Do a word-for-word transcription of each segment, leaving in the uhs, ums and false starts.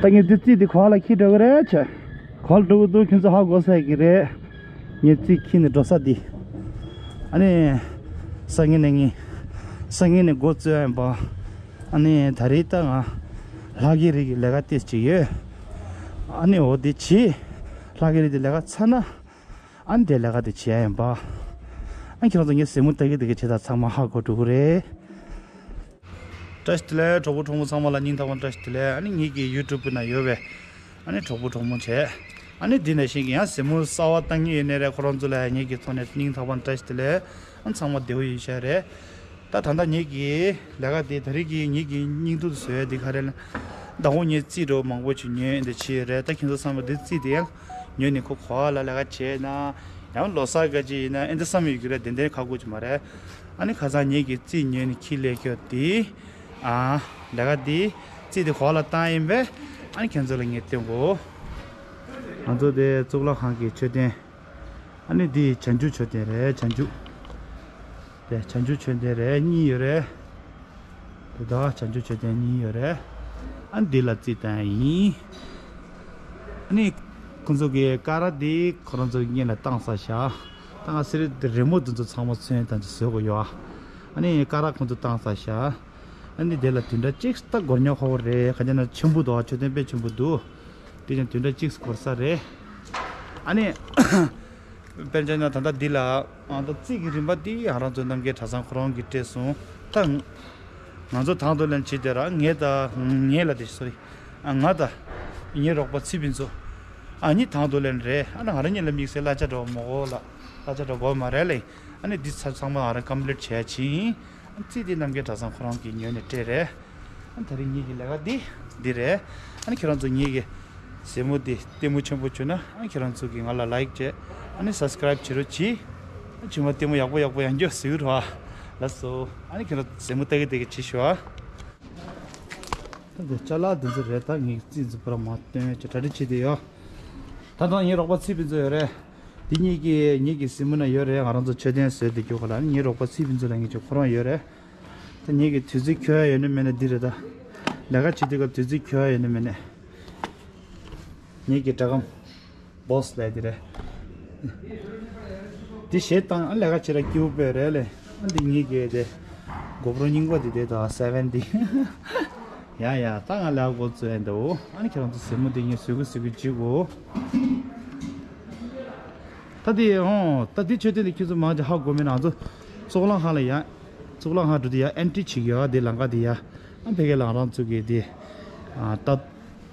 ད་ངས་འདི་རྩིས་འདི་ག་ལ་འཁྱེར་འགྲོ་གི་རེད་ཆ། ག་ལ་འགྲོ་གི་འདུག་ཁྱེད་ཚོ་ཧ་གོ་ས་གི་རེད། ངས་རྩིས་འཁྱེར་ནས་འགྲོ་ས་འདི། ཨ་ནི། སང་ཉིན་ནས་ངས། སང་ཉིན་ནས་འགོ་བཙུགས་ཡ་ཡིན་པ། ཨ་ནི་ད་རེས་ད་ང་། ལྷ་གི་རིགས་ཀྱི་ལས་ཀ་ཏོག་ཙམ་ཅིག་ཡོད། ཨ་ནི་འོ་དེ་བྱས། ལྷ་གི་རིགས་ཀྱི་ལས་ཀ་ཚར་ན། ཨ་ནི་དེ་ལས་ཀ་དེ་བྱེད་ཡ་ཡིན་པ། ཨ་ནི་ཁྱེད་རང་ཚོ་ངའི་གཟིགས་མོ་ལྟ་གི་འདུག་གི་བྱས་ཙང་ཚང་མ་ཧ་གོ་འགྲོ་གི་རེད། བཀྲ་ཤིས་བདེ་ལེགས་གྲོགས་པོ་གྲོགས་མོ་ཚང་མ་ལ་སྙིང་ཐག་པ་ནས་བཀྲ་ཤིས་བདེ་ལེགས། ཨ་ནི་ངེད་ཀྱི་ཡུ་ཊུབ་ནང་ཡོད་པའི། ཨ་ནི་གྲོགས་པོ་གྲོགས་མོ་བྱས། ཨ་ནི་འདི་ནང་བཞིན་གྱི་ཡང་གཟིགས་མོ་གསར་པ་ལྟ་མཁན་ཡོད་ནའི་རེད། ཁོ་རང་ཚོ་ལ་ངེད་ཀྱི་ཐོག་ནས་སྙིང་ཐག་པ་ནས་བཀྲ་ཤིས་བདེ་ལེགས། ཨ་ནི་ཚང་མ་བདེ་པོ་ཡིན་ཤག་རེད། ད་ད་ལྟ་ངེད་ཀྱི་ལས་ཀ་དེ་ད་རེས་ཀྱི་ངེད་ཀྱི་སྙིང་སྡུག་ཏུ་བཟོ་ཡ་དེ་ག་རེ་ལབ་ན། ཟླ་གོང་ངས་རྩིས་འདྲ་མང་པོ་ཅིག་ཉོས་འདི་བྱས་རེད། ད་ཁྱེད་ཚོ་ཚང་མ་འདི་རྩིས་དེ་ཡང་ཉོས་ནས་ཁོ་ག་པ་ལ་ལས་ཀ་བྱས་ན། ཡང་ལོ་གསར་ག་ཅིག་ཡིན་ན་ཨེ་འདི་བསམ་ཡོད་ཀྱི་རེད། དེ་འདྲའི་ཁག་པོ་ཅིག་མ་རེད། ཨ་ནི་ཁ་སང་ངེད་ཀྱི་རྩིས་ཉོས་ནས་འཁྱེར་སླེབས་ཀྱོག་དེ། ཨ། ལས་ཀ་དེ་རྩིས་དེ་ག་པ་ལ་བཏང་ཡིན་པས། ཨ་ནི་ཁྱེད་ཚོ་ལ་ངས་སྟོན་གོ། ང་ཚོ་དེ་གཙུག་ལག་ཁང་གི་མཆོད་རྟེན། ཨ་ནི་འདི་བྱང་ཆུབ་མཆོད་རྟེན་རེད། བྱང་ཆུབ། དེ་བྱང་ཆུབ་མཆོད་རྟེན་རེད། གཉིས་ཡོད་རེད། དེ་དག་བྱང་ཆུབ་མཆོད་རྟེན་གཉིས་ཡོད་རེད། ཨ་ནི་འདི་ལ་རྩིས་བཏང་ཡིན། ཨ་ནི་ཁོང་ཚོ་གི་ཀ་ར་འདི་ཁོ་རང་ཚོ་གི་སྔོན་ལ་བཏང་ཚར་ཤག་ད་ང་སི་རི་དེ་རི་མོ་འདི་ཚོ་ཚང་མ་ཚོན་དང་ཅིག་བཟོ་དགོས་ཡོད་ཨ། ཨ་ནི་ཀ་ར་ཁོང་ཚོ་བཏང་ཚར་ཤག་ཨ་ནི་དེ་ལ་བདུན་ཕྲག་གཅིག་ད་འགོར་ཉོག་ཁག་པོ་རེད། ག་ཅི་ན་ཆེན་པོ་འདུག་མཆོད་རྟེན་དཔེ་ཆེན་པོ་འདུག་དེ་ཀྱང་བདུན་ཕྲག་གཅིག་འགོར་ས་རེད། ཨ་ནི། དཔེར་བྱས་ན་ད་ལྟ་འདི་ལ། ཨ་ད་རྩིས་ཀྱི་རིན་པ་འདི་ང་རང་ཚོ་རྣམ་རྒྱལ་གྲྭ་ཚང་ཁོ་རང་གིས་སྤྲད་སོང་། ད། ང་ཚོ་དང་དུ་ལེན་བྱེད་དེ་ར་ངས་ད། ངས་ལ་དེ་སོ་རི། ཨ་ང་ད། ངའི་རོགས་པ་ཚེ་ཕུན་ཚོགས། ཨ་ནི་དང་དུ་ལེན་རེད། ཨ་ན་ང་རང་གཉིས་ལ་དམིགས་བསལ་གླ་ཆ་འདྲ་བོ་མ་དགོས་ལ། གླ་ཆ་འདྲ་བོ་དགོས་མ་རེད་ལེ། ཨ་ནི་འདི་ཚ་ཚང་མ་ང་རང་ཀམ་པི་ལིཊ་བྱས་ཕྱིན། ཨ་རྩིས་འདི་རྣམ་རྒྱལ་གྲྭ་ཚང་ཁོ་རང་གིས་ཉོས་ནས་སྤྲད་རེད། ཨ་ད་རིང་ངེད་ཀྱི་ལས་ཀ་འདི་འདི་རེད། ཨ་ནི་ཁྱེད་རང་ཚོ་ངེད་ཀྱི་གཟིགས་མོ་འདི་ལྟད་མོ་ཆེན་པོ་བྱུང་ན། ཨ་ཁྱེད་རང་ཚོ་གིས་ང་ལ་ལའིཀ་བྱས། ཨ་ནི་སབ་སི་ཀ་རའིབ་བྱེད་རོགས་གྱིས། ཨ་རྗེས་མ་ལྟད་མོ་ཡག་པོ་ཡག་པོ་ཡང་བསྐྱར་གཟིགས་རོགས། ལགས་སོ། ཨ་ནི་ཁྱེད་རང་གཟིགས་མོ་ལྟ་གི་ལྟ་གི་བྱེད་ཤོག་ཨ། ད་འདི་ཅ་ལག་འདི་ཚོ་རེད། ད་ངེད་ཀྱི་རྩིས་འཛིན་པར་མ་སྟོན་ཅེས་གྲ་སྒྲིག་བྱས་ཏེ་ཡོད། ད་ལྟ་ངའི་རོགས་པ་ཚེ་ཕུན་ཚོགས་ཡོད་རེད། འདི་ངེད་ཀྱི་ངེད་ཀྱི་གཟིགས་མོ་ན་ཡོད་རེད། ང་རང་ཚོ་མཆོད་རྟེན་བཟོས་ཏེ་རྒྱུག་ག་ལ། ཨ་ནི་ངའི་རོགས་པ་ཚེ་ཕུན་ཚོགས་ལ་ངེད་ཀྱི་ཁོ་རང་ཡོད་རེད། ད་ངེད་ཀྱི་དུས་ཚོད་འཁྱོལ་ཡ་ཡོད་ནི་མེད་ནི་འདི་རེད་ད། ལས་ཀ་བྱེད་དུས་སྐབས་དུས་ཚོད་འཁྱོལ་ཡ་ཡོད་ནི་མེད་ནི། ངེད་ཀྱི་སྒྲ་སྒམ་བོ་སི་ལབ་དེ་རེད། འདི་གཞས་བཏང་ཨ་ལས་ཀ་བྱེད་ར་སྐྱིད་པོ་དཔེ་རེད་ལེ། ཨ་འདི་ངེད་ཀྱི་དེ་གོ་པྲོ་རྙིང་པ་འདི་དེ་དང་སེ་ཝེན་འདི། ཡ་ཡ་ད་ང་ལས་ཀ་འགོ་བཙུགས་ཡ་འདི་འོ། ཨ་ནི་ཁྱེད་རང་ཚོ་གཟིགས་མོ་འདི་ངས་བཟོས་གི་བཟོས་གི་བྱེད་གོ། ད་དེ་ཨོ་ད་དེ་མཆོད་རྟེན་དེ་ཁྱེད་ཚོ་མང་ཆེ་ཧ་གོ་མེད་ན། ང་ཚོ་གཙུག་ལག་ཁང་ལ་ཡ། གཙུག་ལག་ཁང་འགྲོ་དུས་ཡ་ཨེན་ཊི་བྱེད་ཀྱི་ཡོད་དེ་ལམ་ཁ་དེ་ཡ། ཨ་ཕ་གི་ལ་ང་རང་ཚོ་གི་དེ། ཨ་ད་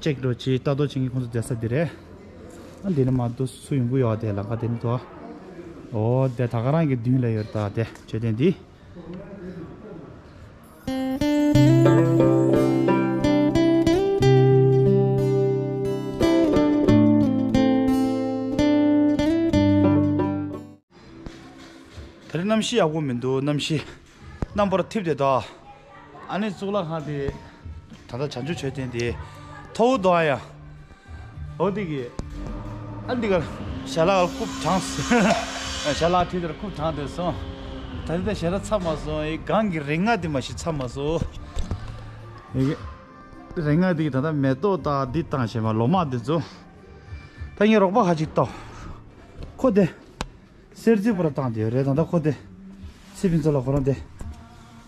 ཅེག་འགྲོ་བྱེད་ལྟ་རྟོག་བྱེད་མཁན་ཁོང་ཚོ་བསྡད་ས་དེ་རེད། ཨ་འདི་ནས་མར་འདུག་སུ་ཡོང་གི་ཡོད་དེ་ལམ་ཁ་དེ་ནས་འདུག་ཨོ་དེ་ད་ག་རང་གི་མདུན་ལ་ཡོད་ད་དེ་མཆོད་རྟེན་དེ། ད་རེས་གནམ་གཤིས་ཡག་པོ་མི་འདུག་གནམ་གཤིས་གནམ་བར་འཐིབས་ཏེ་འདུག་ཨ་ནི་གཙུག་ལག་ཁང་དེ་ད་ལྟ་བྱང་ཆུབ་མཆོད་རྟེན་དེ་མཐོ་བོ་འདུག་ཨ་ཡ། འོ་དེ་གི་ཨ་འདི་གར་ཞལ་ལག་རྐུབ་དྲངས། ཞལ་ལག་ཁྲིད་དེར་རྐུབ་དྲངས་ཏེ་སོང་། ད་ལྟ་ཞལ་ལག་ཚར་མ་སོང་། ཨེ་སྒང་གི་རིགས་ལྔ་དེ་མ་གཞི་ཚར་མ་སོང་། ཨེ་རིགས་ལྔ་དེ་གི་ད་ལྟ་མེ་ཏོག་དང་འདི་བཏང་བྱས་མ་ལོ་མ་དེ་ཚོ། ད་ངའི་རོགས་པ་ཁ་ཅིག་ལྟོས། ཁོ་དེ། གསེར་རྩི་པོ་ར་བཏང་དེ་རེད། ད་ལྟ་ཁོ་དེ། ཚེ་ཕུན་ཚོགས་ལ་ཁོ་རང་དེ།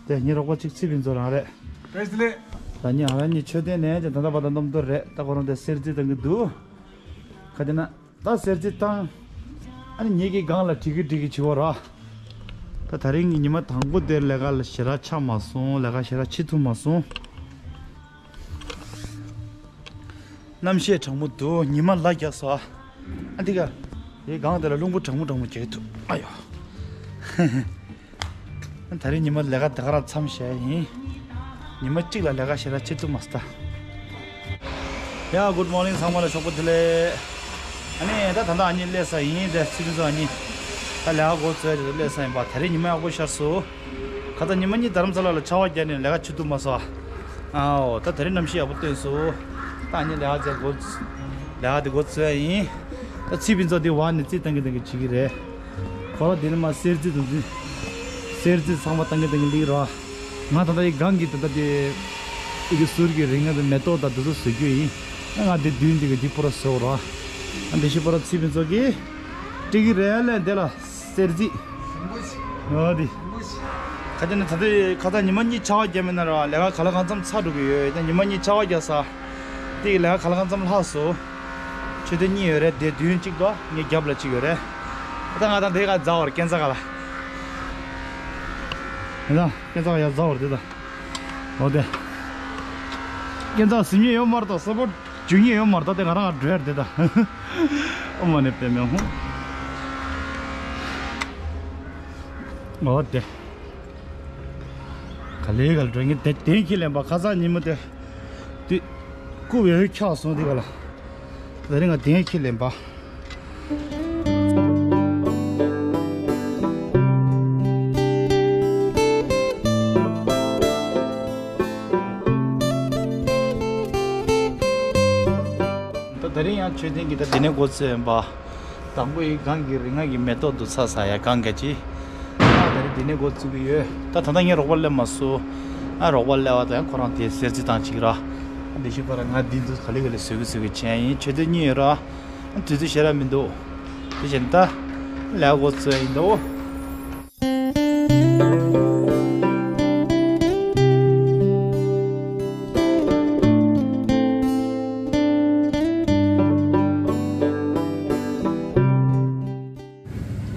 དེ་ངའི་རོགས་པ་གཅིག་ཚེ་ཕུན་ཚོགས་རང་རེད། བཀྲ་ཤིས་བདེ་ལེགས། ད་ནི་ང་རང་གཉིས་མཆོད་རྟེན་ནས་ཀྱང་ད་ལྟ་བར་དུ་གནམ་ཐོར་རེད། ད་ཁོ་རང་དེ་གསེར་རྩི་བཏང་གི་འདུག་ག་དེ་ན་ད་གསེར་རྩི་བཏང་། ཨ་ནི་ངེད་ཀྱི་སྒང་ལ་བྲིས་ཀྱི་བྲིས་ཀྱི་བྱེད་པ་ར། ད་ད་རིང་གི་ཉི་མ་དང་པོ་དེར་ལས་ཀ་ལ་ཞེ་དྲག་ཆགས་མ་སོང་། ལས་ཀ་ཞེ་དྲག་བྱེད་ཐུབ་མ་སོང་། གནམ་གཤིས་གྲང་མོ་འདུག་ཉི་མ་ལ་རྒྱག་སོང་ཨ། ཨ་འདི་ག་ཡའི་སྒང་དེ་ལ་རླུང་བུ་གྲང་མོ་གྲང་མོ་རྒྱག་གི་འདུག་ཨ་ཡོ། ད་རེས་ཉི་མ་ལས་ཀ་ད་ག་རང་མཚམས་བཞག་ཡིན། ཉི་མ་གཅིག་ལ་ལས་ཀ་ཞེ་དྲག་བྱེད་ཐུབ་མ་སོང་ད། ཡ་good morning ཚང་མ་ལ་ཞོགས་པ་བདེ་ལེགས། ཨ་ནི་ད་ད་ལྟ་ཨ་ནི་སླེབས་ས་ཡིན། དེ་ཚེ་ཕུན་ཚོགས་ཨ་ནི་ད་ལས་ཀ་འགོ་བཙུགས་ཡ་དེ་སླེབས་ས་ཡིན་པ། ད་རེས་ཉི་མ་ཡག་པོ་ཤར་སོང་། ཁ་ད་ཉི་མ་གཉིས་རྡ་རམ་ས་ལ་ལ་ཆར་པ་བརྒྱབ་ནས་ལས་ཀ་བྱེད་ཐུབ་མ་སོང་། ཨའོ་ད་ད་རེས་གནམ་གཤིས་ཡག་པོ་སྟོན་སོང་། ད་ཨ་ནི་ལས་ཀ་དེ་འགོ་ལས་ཀ་དེ་འགོ་བཙུགས་ཡ་ཡིན། ད་ཚེ་ཕུན་ཚོགས་དེ་བར་ནས་རྩིས་བཏང་གི་བཏང་གི་བྱེད་ཀྱི་རེད། ཁོ་རང་དེ་ནས་མར་གསེར་རྩི་དང་རྩི། གསེར་རྩི་ཚང་མ་བཏང་གི་བཏང་གི་སླེབས་རོགས། ང་ད་ལྟ་ཡི་སྒང་གི་ད་ལྟ་དེ་ཨི་གི་ཟུར་གྱི་རིགས་ལྔ་དང་མེ་ཏོག་དང་དེ་ཚོ་བཟོ་རྒྱུ་ཡིན། ང་འདི་མདུན་འདི་གི་འདི་པུ་ར་བཟོ་ར། ཨ་འདི་ཤི་པུ་ར་ཚི་བི་ཚོ་གི་ཏི་གི་རེ་ལེ་འདི་ལ་སེར་རྩི། ཨོ་དི། ཁ་ཅན་ནི་ད་ལྟ་ཁ་ད་ཉི་མ་གཉིས་ཆར་པ་བརྒྱབ་མེད་ན་ར་ལས་ཀ་ག་ལ་གང་འཚམ་ཚར་འགྲོ་གི་ཡོད། ད་ཉི་མ་གཉིས་ཆར་པ་བརྒྱབ་ས། ཏི་གི་ལས་ཀ་ག་ལ་གང་འཚམ་ལྷག་སོང་། མཆོད་རྟེན་གཉིས་ཡོད་རེད། དེ་མདུན་གཅིག་དང་ངའི་རྒྱབ་ལ་གཅིག་ཡོད་རེད། ད་ང་དང་དེ་ག་རྫ་བར་སྐས་འཛེག་ག་ལ། ཡིན་ད་སྐས་འཛེག་ག་ཡ་རྫ་བར་དེ་ད། ཨོ་དེ། སྐས་འཛེག་ཟིན་ཉེ་ཡོད་མ་རེད་ད་ས་པོ། འཇུ་ཉེ་ཡོད་མ་རེད་ད། དེ་ང་རང་ང་འགྲོ་ཡར་དེ་ད། ཨོ་མ་ནེ་པེ་མེ་ཧུ། ཨོ་དེ། ག་ལེ་ག་ལེ་འགྲོ་ངེ་དེ་དེན་ཁྱི་ལེན་པ་ཁ་སང་ཉིན་མོ་དེ། དེ། ཀུ་བེ་ཧུ་ཁྱག་སོང་དེ་ག་ལ། དེ་རིང་ང་དེན་ཁྱི་ལེན་པ། ད་དེ་རིང་ཡང་མཆོད་རྟེན་གྱི་ད་འདི་ནས་འགོ་བཙུགས་ཡིན་པ། དང་པོ་ཡི་སྒང་གི་རིགས་ལྔ་གི་མེ་ཏོག་འདུག་ཚ་ས་ཡ་སྒང་ག་ཅི། ད་དེ་རིང་འདི་ནས་འགོ་བཙུགས་ཀྱི་ཡོད། ད་ད་ལྟ་ངས་རོགས་པ་སླེབས་མ་སོང་། ཨ་རོགས་པ་སླེབས་པ་དང་ཁོ་རང་དེ་གསེར་རྩི་བཏང་ཅིག་ར། ཨ་འདི་ཤི་པ་ར་ང་འདི་འདུག་ག་ལེ་ག་ལེ་བཟོས་གི་བཟོས་གི་བྱས་ཡིན། མཆོད་རྟེན་གཉིས་ཡོད་ར། དུས་ཚོད་ཞེ་དྲག་མི་འདུག་དེ་བཞིན་ད་ལས་འགོ་ཚུགས་ཡིན་འདུག་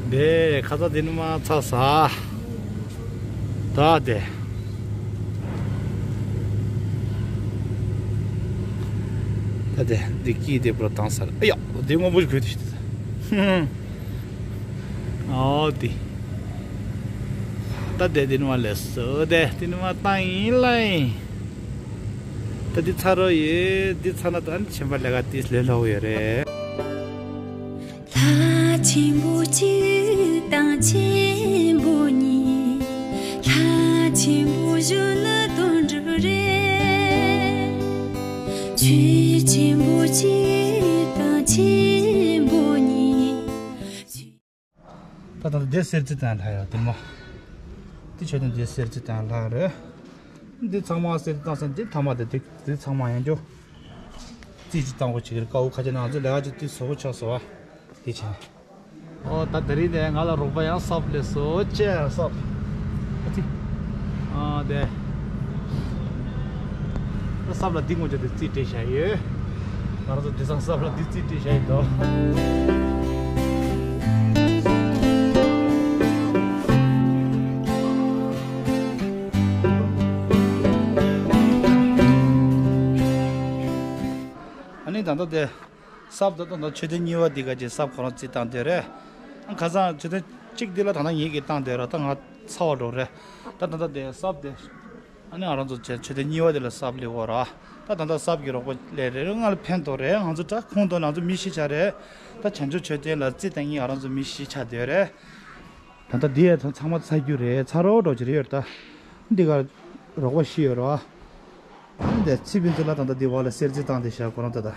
དེ་ཁ་ཚ་དེ་ནི་མ་ཚ་ས། ད་དེ། ད་དེ་འདི་སྐྱིད་དེ་པུ་ར་བཏང་ས་རེད། ཨ་ཡ་འདི་སྔོན་པོ་ཞིག་གོས་དེ་ཞིག་དེ། ཨོ་དེ། ད་དེ་དེ་ནི་མ་ལས་སོ་དེ་དེ་ནི་མ་བཏང་ཡིན་ལ་ཡིན། ད་འདི་ཚ་རོ་ཡོད་འདི་ཚ་ན་ད་ནི་ཆེན་པ་ལས་ཀ་དེ་ལས་སླ་བོ་ཡོད་རེད། ལྷ་ཆེན་པོ་གཅིག་དང་ཆེན་པོ་གཉིས། ལྷ་ཆེན་པོ་བཞི་ནི་དོན་གྲུབ་རེད། ཆོས་ཆེན་པོ་གཅིག་དང་ཆེན་པོ་གཉིས། ད་ད་འདི་གསེར་རྩི་དང་ལྷ་ཡ་དེ་མ། འདི་ཆོས་དང་འདི་གསེར་རྩི་དང་ལྷ་རེད། འདི་ཚང་མ་གསེར་རྩི་དང་ས་འདི་ཐ་མ་དེ་འདི་འདི་ཚང་མ་ཡང་འགྱོ། རྩིས་ཅི་བཏང་གོ་ཅིག་རེད། ཀའུ་ཁ་ཆེ་ན་ང་ཚོ་ལས་ཀ་ཅིག་དུས་སོ་བོ་ཆགས་སོ་བ། དེ་བྱས། ཨོ་ད་དེ་རིང་ནས་ང་ལ་རོགས་པ་ཡང་སབ་ལས་སོ་ཅེ་སབ། ཨ་ཙི། ཨ་དེ། ད་སབ་ལ་འདི་ངོ་ཅོ་དེ་རྩིས་སྤྲད་བྱ་ཡོད། ང་རང་ཚོ་དེ་སང་སབ་ལ་འདི་རྩིས་སྤྲད་བྱ་ཡོད་དོ། ཨ་ནི་ད་ལྟ་དེ། སབ་ད་ལྟ་ད་མཆོད་རྟེན་གཉིས་པ་འདི་ག་ཅིག་སབ་ཁོ་རང་རྩིས་བཏང་དེ་རེད། ཁ་སང་མཆོད་རྟེན་གཅིག་འདི་ལ་ད་ལྟ་ངེད་ཀྱིས་བཏང་དེ་ར་ད་ང་ཚ་བ་འགྲོ་རེད། ད་ད་ལྟ་དེ་སབ་དེ། ཨ་ནི་ང་རང་ཚོ་བྱས་མཆོད་རྟེན་གཉིས་པ་དེ་ལ་སབ་ལེགས་འོ་ར། ད་ད་ལྟ་སབ་ཀྱི་རོགས་པ་ལས་རེད་ང་ལ་ཕན་ཐོགས་རེད། ང་ཚོ་ད་ཁོང་དོན་ང་ཚོ་མི་ཤི་ཆ་རེད། ད་བྱང་ཆུབ་མཆོད་རྟེན་ལ་རྩིས་བཏང་ངེད་ང་རང་ཚོ་མི་ཤི་ཆ་དེ་རེད། ད་ལྟ་འདི་ཡ་ཚང་མ་ཚ་རྒྱུ་རེད། ཚ་རོགས་འགྲོ་གི་རེད་ཡོད་ད། འདི་ག་རོགས་པ་ཤི་ཡོད་ར། འདི་ཚི་བིན་ཚི་ལ་ད་ལྟ་འདི་བ་ལ་གསེར་རྩི་བཏང་དེ་བཞག་ཁོ་རང་ད་ད།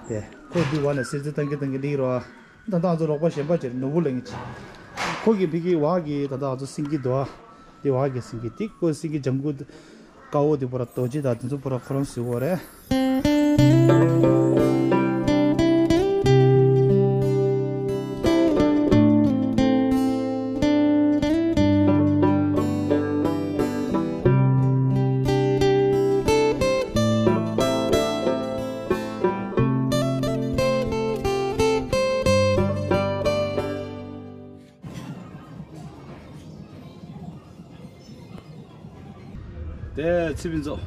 དེ་ཁོ་འདི་བ་ལ་གསེར་རྩི་བཏང་གི་བཏང་གི་ལིག་ར། ད་ལྟ་ང་ཚོ་རོགས་པ་གཞན་པ་ཅིག་ནོར་བུ་ལ་ངེས་ཅི། ཁོ་གི་ཕི་གི་བ་གི་ད་ལྟ་ང་ཚོ་སིང་གི་དོ། འདི་བ་གི་སིང་གི་ཏིག་ཁོ་སིང་གི་ལྗང་གུ། དཀར་པོ་དེ་པོ་ར་རྡོ་རྗེ་དང་དེ་ཚོ་པོ་ར་ཁོ་རང་བཟོས་པ་རེད། དེ་ཚི་བིན་ཚོ།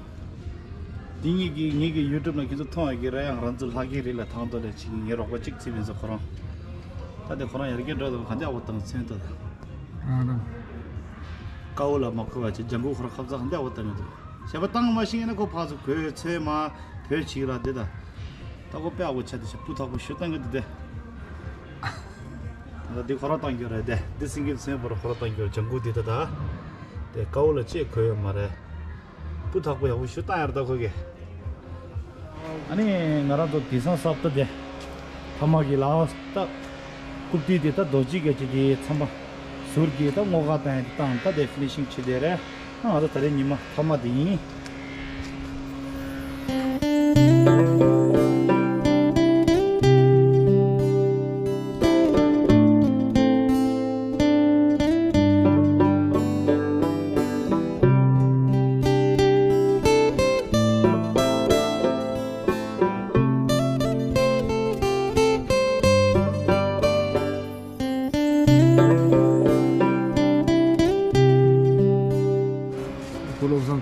འདི་ངེད་ཀྱི་ངེད་ཀྱི་ཡུ་ཊུབ་ནང་ཁྱེད་ཚོ་མཐོང་ཡོད་ཀྱི་རེད། ཡང་རང་ཚོ་ལྷ་སྐལ་རི་ལ་ཐང་རྡོ་ལས་ཅིག་ངའི་རོགས་པ་གཅིག་ཚི་བིན་ཚོ་ཁོ་རང་། ད་དེ་ཁོ་རང་ཡར་རྒྱས་འགྲོ་དུས་ག་འདྲ་བོ་བཏང་ཚོན་ལྟ་ད། ཨ་ད། དཀར་པོ་ལ་མ་གོ་བ་ཅིག་ལྗང་གུ་ཁོ་རང་ཁབ་ཚ་ག་འདྲ་བོ་བཏང་ཡོད་དོ། ཞེ་པོ་བཏང་མ་ཤེས་ན་ཁོ་ཕར་ཚུར་གོས་ཚོན་མ་བོད་ཅིག་ར་དེ་ད། ད་ཁོ་དཔེ་ཨ་བོ་ཆ་དེ་ཞིག་སྤུ་ཐག་པོ་ཞུ་བཏང་གི་འདུག་དེ། ད་འདི་ཁོ་རང་བཏང་རྒྱུ་རེད་དེ། འདི་སེང་གེ་མཚོན་པོ་ར་ཁོ་རང་བཏང་རྒྱུ་རེད། ལྗང་གུ་འདི་ད་ད། དེ་དཀར་པོ་ལ་ཅེས་གོ་ཡོད་མ་རེད། སྤུ་ཐག་པོ་ཡག་པོ་ཞུ་བཏང་ཡར་ད་ཁོ་གི། ཨ་ནི་ང་རང་ཚོ་དེང་སང་སབ་ད་དེ། ཐ་མ་གི་ལ་ད། རྐུབ་སྟེགས་དེ་ད་རྡོ་རྗེ་ག་ཅིག་གི་ཚན་པ། ཟུར་གྱི་ད་སྔོ་ཁ་བཏང་ཡང་བཏང་ད་དེ་ཕི་ནི་ཤིང་བྱེད་དེ་རེད། ང་ཚོ་ད་རེས་ཉི་མ་ཐ་མ་དེ་ཡིན།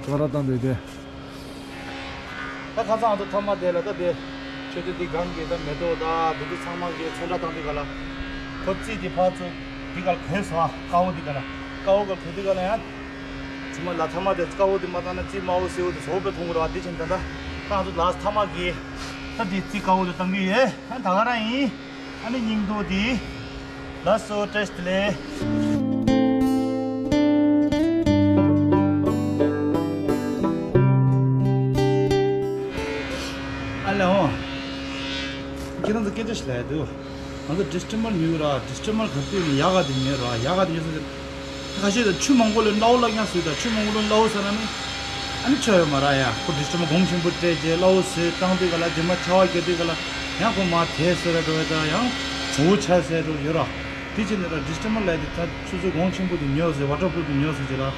ཚོན་ཁྲ་བཏང་དུས་དེ། ད་ཁ་སང་ང་ཚོ་ཐ་མ་དེ་ལ་ད་དེ། མཆོད་རྟེན་འདི་སྒང་གི་ད་མེ་ཏོག་ད་དེ་ཚོ་ཚང་མ་གི་ཚོན་ཁྲ་བཏང་དུས་ག་ལ། ཁོ་རྩིས་དེ་ཕར་ཚུར་དེ་ག་ལ་གོན་སོང་ཨ། དཀར་པོ་དེ་ག་ལ། དཀར་པོ་ག་ལ་གོན་དུས་ག་ལ་ཡང་། ཚང་མ་ལ་ཐ་མ་དེ་དཀར་པོ་དེ་མ་བཏང་ན་རྩིས་དམར་པོ་སེར་པོ་དེ་བཟོ་པའི་མཐོང་གི་རེད་བ། དེ་བཞིན་ད་ད་ད་ང་ཚོ་ལ་ཐ་མ་གི་ད་དེ་རྩིས་དཀར་པོ་དེ་བཏང་གི་ཡོད། ད་ག་རང་ཡིན། ཨ་ནི་སྙིང་སྡུག་དེ། ལགས་སོ། བཀྲ་ཤིས་བདེ་ལེགས། ཨ་ལེ་ཧོ། ཁྱེད་རང་ཚོ་སྐད་ཆ་ཞིག་ལབ་ཡ་འདུག་ང་ཚོ་ཌིས་ཊེམ་པར་ཉོས་ར། ཌིས་ཊེམ་པར་ག་དུས་ནས་ཡག་ག་དེ་ཉོས་ར། ཡག་ག་དེ་ཉོས་སོང་ཟེར། ཁ་ཤས་ད་ཆུ་མང་པོ་ལ་སླ་པོ་བླུགས་ཀྱང་བཟོས། ད་ཆུ་མང་པོ་ལ་སླ་པོ་ཟེར་ན་ནི་ཨ་ནི་ཆོ་ཡོད་མ་ར་ཡ། ཁོ་ཌིས་ཊེམ་པར་གོང་ཆེན་པོ་སྤྲད་རྗེས་སླ་པོ་བཟོས་བཏང་དུས་ག་ལ། རྗེས་མ་ཆར་པ་རྒྱག་དུས་ག་ལ་ཡང་ཁོ་མར་དེ་བཟོས་ར་འགྲོ་བས། ད་ཡང་བྲོ་བོ་ཆགས་ཟེར་འགྲོ་ཡོད་ར། དེ་བྱས་ནས་ར་ཌིས་ཊེམ་པར་ལབ་དེ་ད་ཆུ་ཚོད་གོང་ཆེན་པོ་དེ་ཉོས་ཟེར། ཝ་ཊར་པུ་རུབ་དེ་ཉོས་ཟེར་རྗེས་ལ།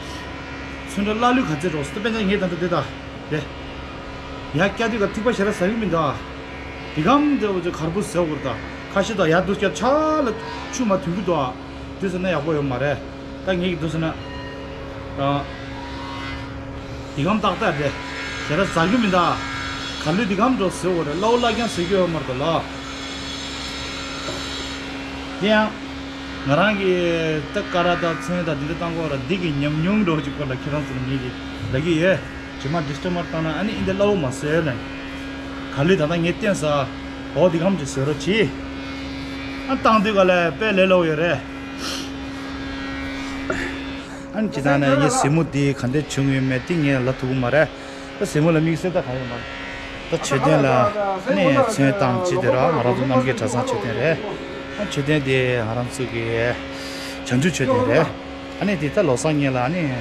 ཚོན་ཁྲ་སླ་ལུས་ག་ཚད་འགྲོ་སོང་། ད་དཔེར་ན་ངས་ད་ལྟ་དེ་ད་རེད། ཡ་སྐྱ་དུས་ག་ཐིགས་པ་ཞེ་དྲག་ཟ་གི་མི་འདུག་ཨ། དེ་གམ་དེ་འོ་ཚོད་གར་པོ་ཟ་དགོས་རེད། ད་ཁ་ཤས་ད་ཡར་འདུག་སྐྱ་ཆ་ལ་ཆུ་མར་ཐོན་གི་འདུག་ཨ། དུས་ཟ་ན་ཡག་པོ་ཡོད་མ་རེད། ད་ངེད་ཀྱི་དུས་ཟ་ན། ཨ། དེ་གམ་ཏག་ཏག་རེད། ཞེ་དྲག་ཟ་གི་མི་འདུག་ཨ། གར་ལུས་དེ་གམ་འགྲོ་ཟ་དགོས་རེད། སླ་པོ་བླུགས་ཀྱང་ཟ་གི་ཡོད་མ་རེད་ད་ལོ། དེ་ཡང་། ང་རང་གིས་ད་ཀ་ར་དང་ཚོན་དང་དེ་འདྲ་བཏང་གི་ཡོད་ར། འདི་གི་ཉམས་མྱོང་འདྲ་བོ་ཅིག་སྐོར་ལ་ཁྱེད་རང་ཚོ་ལ་ངེད་ཀྱིས་ལབ་ཀྱི་ཡོད། རྗེས་མ་ཌིས་ཊེམ་པར་བཏང་ན་ཨ་ནི་འདི་འདྲ་སླ་པོ་མ་བཟོས་ནས། གར་ལུས་ད་ལྟ་ངས་བསྟན་ས། འོ་འདི་གམ་ཅིག་བཟོ་རོགས་གྱིས། ཨ་བཏང་དུས་ག་ལ་དཔེ་ལས་སླ་པོ་ཡོད་རེད། ཨ་ནི་སྤྱིར་བཏང་ནས་ངའི་གཟིགས་མོ་འདི་ག་འདྲ་བྱུང་ཡོད་མེད་འདི་ངས་ལབ་ཐུབ་ཀྱི་མ་རེད། ད་གཟིགས་མོ་ལ་དམིགས་བསལ་ད་གང་ཡོད་མ་རེད། ད་མཆོད་རྟེན་ལ་ནི་ཚོན་བཏང་བྱས་དེ་ར། ང་རང་ཚོ་རྣམ་རྒྱལ་གྲྭ་ཚང་མཆོད་རྟེན་རེད། ཨ་མཆོད་རྟེན་དེ་ང་རང་ཚོ་གི་བྱང་ཆུབ་མཆོད་རྟེན་རེད། ཨ་ནི་དེ་ད་ལོ་གསར་ཉིན་ལ་ཨ་ནི་ང་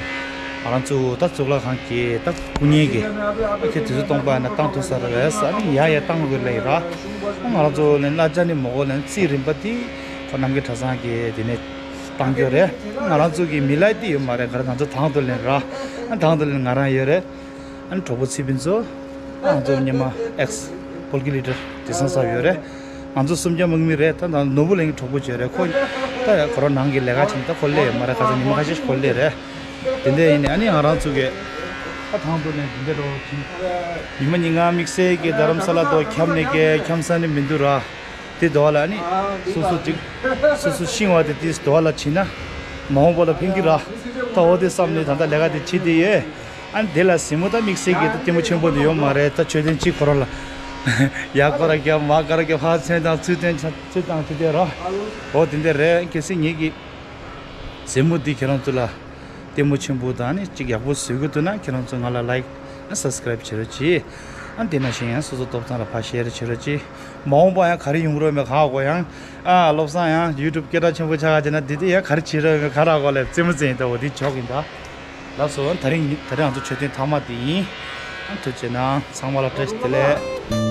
རང་ཚོ་ད་གཙུག་ལག་ཁང་གི་ད་སྐུ་བརྙན་གྱི་ཨ་ཁྱེད་དུས་ཚོད་སྟོང་པ་ན་བཏང་ཐུབ་ས་རེད་ཟེར། ཨ་ནི་ཡ་ཡ་བཏང་དགོས་ལབ་ཡིན་ར། ང་རང་ཚོ་ལན་གླ་ཆ་ནི་མོ་གོ་ལན་རྩིས་རིམ་པ་དེ་ཁོ་རྣམ་རྒྱལ་གྲྭ་ཚང་གི་དེ་ནས་བཏང་རྒྱུ་རེད། ང་རང་ཚོ་གི་མི་ལ་དེ་ཡོད་མ་རེད། ག་རེ་ང་ཚོ་དང་དུ་ལེན་ར། ཨ་དང་དུ་ལེན་ང་རང་ཡོད་རེད། ཨ་ནི་གྲོགས་པོ་ཚེ་ཕུན་ཚོགས། ཨ་ང་ཚོ་སྔོན་མ་ཨེགས་པོལ་ཀི་ལི་ཊར་དེ་སང་ས་ཡོད་རེད། ང་ཚོ་སུམ་བརྒྱ་དམག་མི་རེད། ད་ད་ནོར་བུ་གླིང་གི་གྲོགས་པོ་བྱས་རེད། ཁོ་ད་ཁོ་རང་ནང་གི་ལས་ཀ་བྱས་ནས་ད་ཁོ་སླེབས་ཡོད་མ་རེད། ཁ་སང་ཉི་མ་ཁ་ཤས་ཤིག་ཁོ་སླེབས་རེད། དེ་འདྲ་ཡིན་ནས་ཨ་ནི་ང་རང་ཚོ་གི་ཨ་དང་དུ་ལེན་དེ་འདྲ་རོ་བྱིན། ཉི་མ་ཉིན་གང་དམིགས་བསལ་གྱི་རྡ་རམ་ས་ལ་དོ་འཁྱམ་ནས་གི་འཁྱམ་ས་ནི་མི་འདུག་ར། དེ་དོ་ལ་ནི་སོ་སོ་ཅིག་སོ་སོ་ཤིང་བ་དེ་དེ་དོ་ལ་བྱིན་ན་མ་འོངས་པ་ལ་ཕན་གི་ར། ད་འོ་དེ་བསམ་ནས་ད་ལྟ་ལས་ཀ་དེ་བྱེད་དེ་ཡོད། ཨ་ནི་དེ་ལ་གཟིགས་མོ་ད་དམིགས་བསལ་གྱི་ད་ལྟད་མོ་ཆེན་པོ་འདི་ཡོད་མ་རེད། ད་མཆོད་རྟེན་གཅིག་ཁོ་རང་ལ་ཡ་སྐོར་ར་རྒྱབ་མ་སྐོར་ར་རྒྱབ་ཧ་ཚོན་དང་ཚུལ་སྟོན་ཚུལ་དང་དེ་དེ་ར། འོ་དེ་འདྲ་རེད། གལ་སྲིད་ངེད་ཀྱི་གཟིགས་མོ་འདི་ཁྱེད་རང་ཚོ་ལ་ལྟད་མོ་ཆེན་པོ་དང་ནི་གཅིག་ཡག་པོ་བཟོ་གི་འདུག་ན་ཁྱེད་རང་ཚོ་ང་ལ་ལའིཀ་ཨ་སབ་སི་ཀ་རའིབ་བྱེད་རོགས་གྱིས། ཨ་དེ་ནང་བཞིན་ཡང་སོ་སོ་ཐོབ་ཐང་ལ་ཕར་ཤེར་བྱེད་རོགས་གྱིས། མ་འོངས་པ་ཡང་ག་རེ་ཡོང་རོགས་མེད་ག་གོ་ཡང་ཨ་བློ་བཟང་ཡང་ཡུ་ཊུབ་སྐད་གྲགས་ཆེན་པོ་ཆགས་ཀྱི་ན་འདི་དེ་ཡང་ག་རེ་བྱེད་རོགས་མེད་ག་ར་གོ་ལས་རྩེད་མོ་རྩེ་ཡིན་ད། འོ་དེ་ཆོག་གི་ཡིན་ད། ལགས་སོ། ད་རིང་ད་རིང་ང་ཚོ་མཆོད་རྟེན་མཐའ་མ་དེ་ཡིན། ཨ་ཐུགས་རྗེ་གནང་། ཚང་མ་ལ་བཀྲ་ཤིས་བདེ་ལེགས།